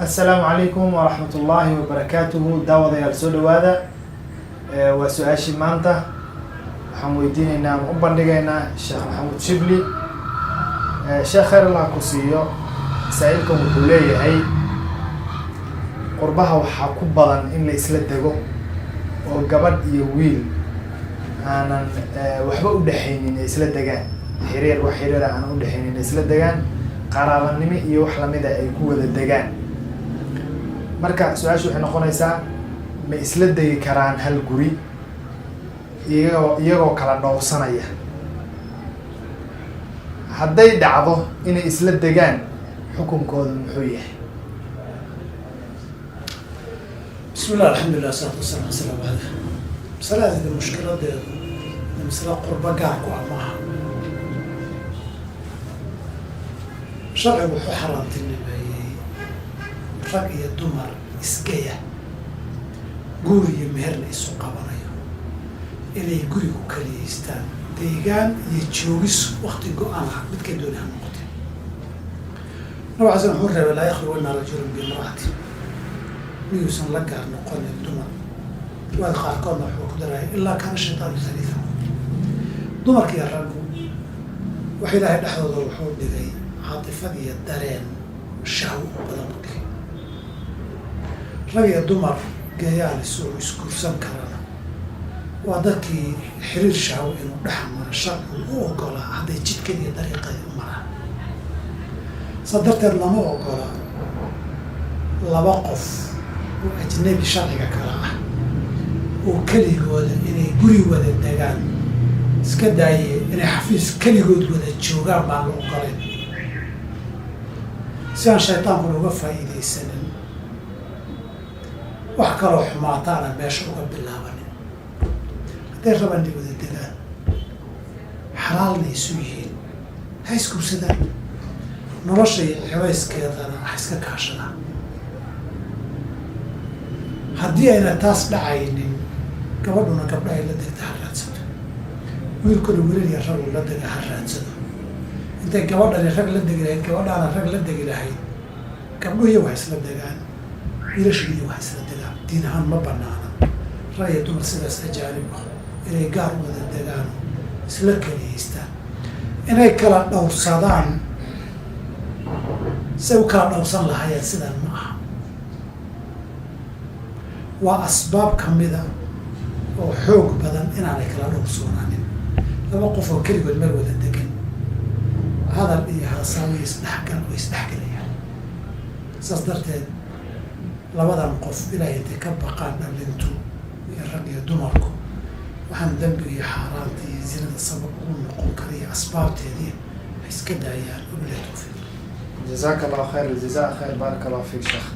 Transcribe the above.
Asalaamu calaykum waraxmat ullaahi wabarakaatuhu. Daawadayaal, soo dhawaada. Waa su-aashii maanta. Waxaan weydiineynaa ama u bandhigaynaa Sheekh Maxamuud Shibli. Sheekh, khayr Allah ku siiyo. Masaa-ilkan wuxuu leeyahay, qurbaha waxaa ku badan in la isla dego oo gabadh iyo wiil aanan waxba udhexaynin ay isla degaan, xiriir, wax xiriira aanan udhexaynin ay isla degaan, qaraabanimo iyo wax lamida ay ku wada degaan. Marka su-aashu waxay noqonaysaa, ma isla degi karaan hal guri iyagoo kala dhowrsanaya? Hadday dhacdo inay isla degaan, xukunkooda muxuu yahay? Bismi llah, alxamdulilah, salaatu wasalam ala salam bacd. Masaladaasida mushkiladeedu masale qurbo gaar ku ah maaha. Sharcigu wuxuu xaaraantinimeeyey rag iyo dumar isgaya, guur iyo meherna isu qabanayo, inay guri ku kaliyeystaan, deegaan iyo joogis wakti go-aan ah, midkay dooni ha noqotee. Nabig ala slam wuxuu reebay: laa yakhluwanna rajulun biimra'ati, miyuusan la gaar noqonin dumar. Riwaayad qaarkoodna wuxuu ku daraya: ilaa kaana shaytaanu thalitha. Dumarka iyo raggu waxa Ilaahay dhexdooda wuxuu dhigay caatifad iyo dareen shahwo badan buu dhigay. Rag iyo dumar gayaan isu isguursan karana waa dadkii xiriir shahwo inuu dhex maro sharcigu u ogolaa, hadday jidkeeda iyo dariiqeeda u maraan. Saa darteed lama ogola laba qof oo ajnabi sharciga kala ah oo keligooda inay guri wada degaan, iska daaye inay xafiis keligood wada joogaan baan la ogolayn, si aan shaytaankuna uga faa'iidaysanin, wax kaloo xumaataana meesha uga bilaabanin. Hadday rabaan inay wada degaan, xalaalna isu yihiin, ha isguursadaan, nolosha iyo culayskeedana ha iska kaashadaan. Haddii ayna taas dhacaynin, gabadhuna gabdha ay la degta ha raadsato, wiilkuna wiilal iyo ragu la dega ha raadsado. Intay gabadhani rag la degi lahayd, gabadhaana rag la degi lahayd, gabdhuhu iyo wax isla degaan, wiilashu iyo wax isla degaan. Diin ahaan ma banaana rag iyo dumar sidaas ajaanib ah inay gaar u wada degaan, isla keliyeystaan. Inay kala dhowrsadaan, say u kala dhowrsan lahaayeen sidan ma aha. Waa asbaab kamida oo xoog badan inaanay kala dhowrsoonaanin laba qof oo keligood meel wada degan. Hadal iyo haasaawo iyo isdhexgal way isdhexgelayaan. Saas darteed labadan qof ilaahay intay ka baqaan, dhalintu iyo rag iyo dumarku, waxaan dembiga iyo xaaraanta iyo zinada sabab ugu noqon kara iyo asbaabteedii ha iska daayaan. Wabilahi tawfiiq. Jazaaka Allahu khayr aljaza, khayr, baaraka Allahu fiik, sheekh.